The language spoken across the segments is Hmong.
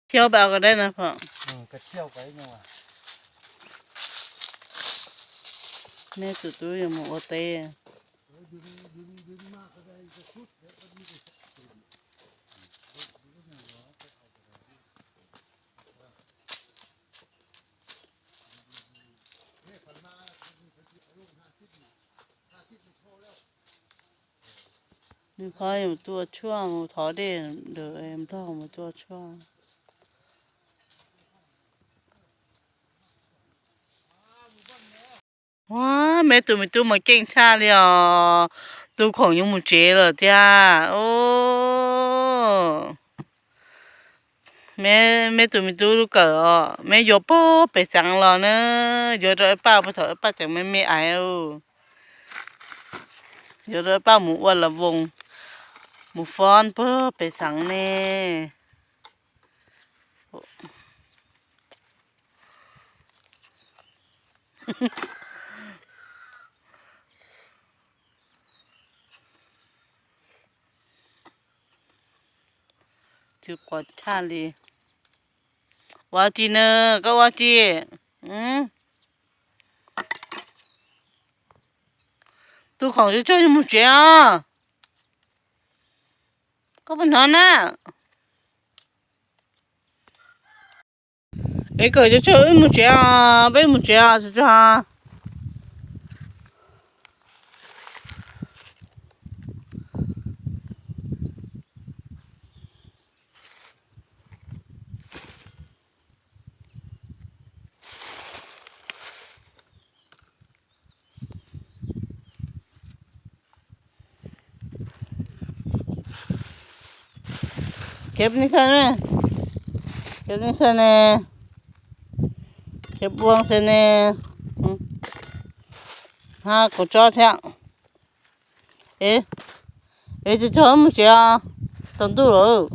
Thiab pab kom dai no pom. Me tus tub yuav mus ua teb. Nws qhov mus tua tshuaj, mus thov dej, nrog mus tua tshuaj. Ua, me tus me tub mas keej tshaj li os. Tus khoom yuav mus tsev lawm thiab. Me, me tus me tub lub kawm os, me yuav puag pem xeev los na, yuav rau ib paj puag thaum ib paj tseem me me ais. Yuav rau ib paj mus ua las voos, mus fob puag pem xeev ne. Tsis quav tshaj li. Ua tsi na, koj ua tsi? Tus khoom tsuag tsuag yuav mus tsev os. Koj puas hnov na? Es kom tsuag tsuag wb mus tsev os, peb mus tsev os tsuag tsuag. Khiav pes xees ne, khiav pes xees ne, khiav puag xees ne. Ha, kuv tsob thiab. Es, es tsuag tsuag mus tsev os, tsaus ntuj lawm.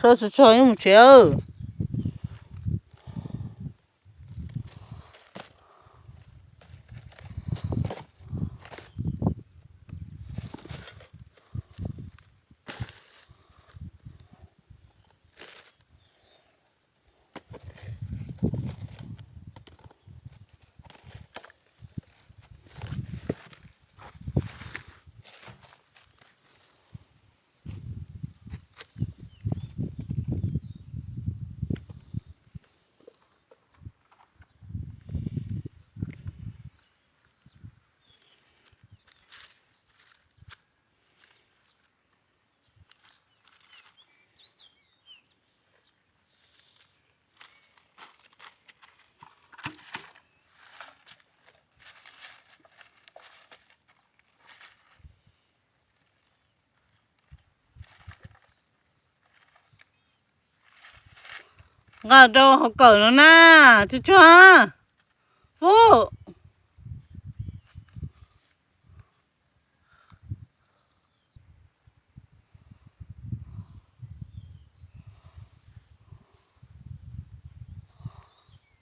Sawv tsuag tsuag mus tsev. Nqa rau hauv kawm no na, tsuag tsuag. Fub.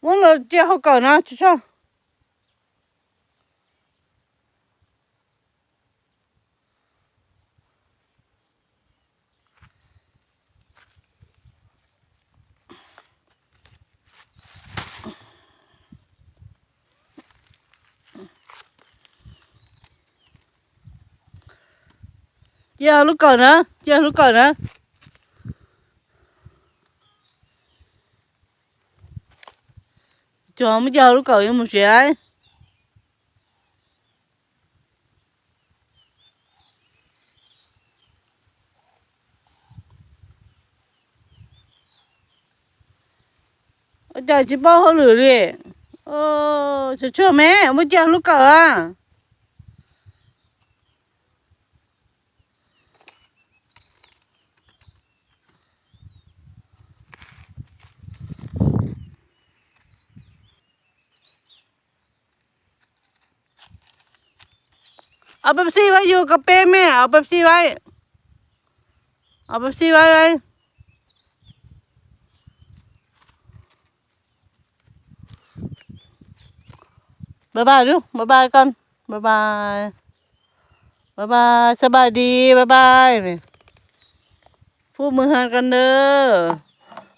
Muab los cia hauv kawm no tsuag tsuag. Cia lub kawm na, cia lub kawm na. Cog muab cia lub kawm yuav mus tsev. Ua cas tsis paub hauj lwm li. Tsuag tsuag me, muab cia lub kawm a. Au Pepsi vaib yus kas pes me, au Pepsi vaib. Au Pepsi vaib. Bye bye, bye bye con. Bye bye. Bye bye, sab pais di, bye bye. Fub mus ha ko ntawd.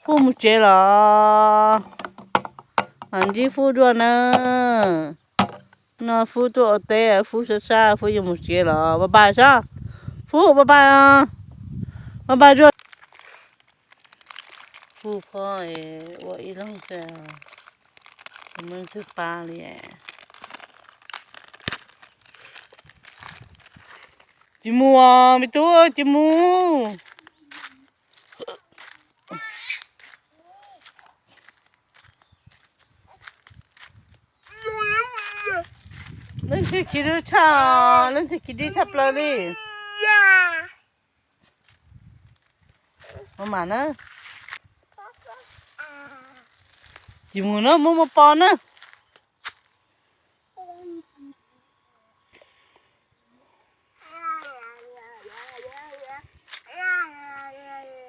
Fub mus tsev los. Mam ntsib Fub dua na. No Fub tuaj ua teb, Fub sab sab, Fub yuav mus tsev los. Bye bye sab. Fub bye bye. Bye bye dua. Fub phob ua ib leeg xwb, tsis muaj leej twg pab li. Tsis mus os me tub, tsis mus. Leej twg khiav dub tshaj, leej twg khiav dub tshaj plaws li. Ua mas na. Tsis mus na, muab muab pov na.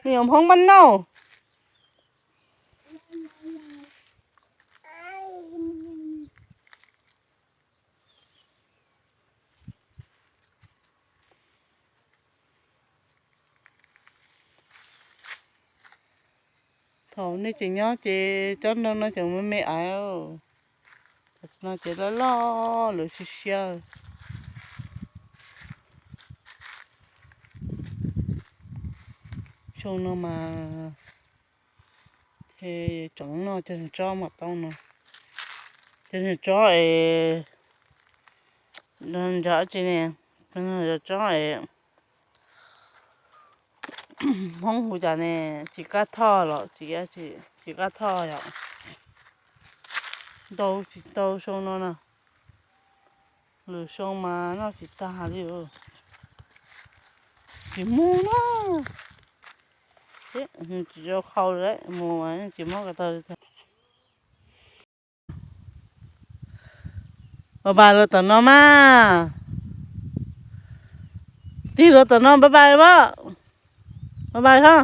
Me nyuam Hmoob Mab Nauj. Thaum nej tseem nyob ces cov ntoo no tseem me me aiv, thaum no ces loj loj lawm siab siab. Xyoo no mas tseem noj cov niag tsob mam tau no, cov niag tsob es, nco tsi ne, tsob es Hmoob hu cas ne, tsis kab thoj los tsis, tsis kab thoj yom. Ntau tsis tau xyoo no na, lwm xyoo mas noj tsis tag li. Tsis mus na, tsis zoo qhau li, mus mas tsis muab ko taw li. Bye bye los tom no mas. Tig los tom no bye bye pab. Bye bye ho.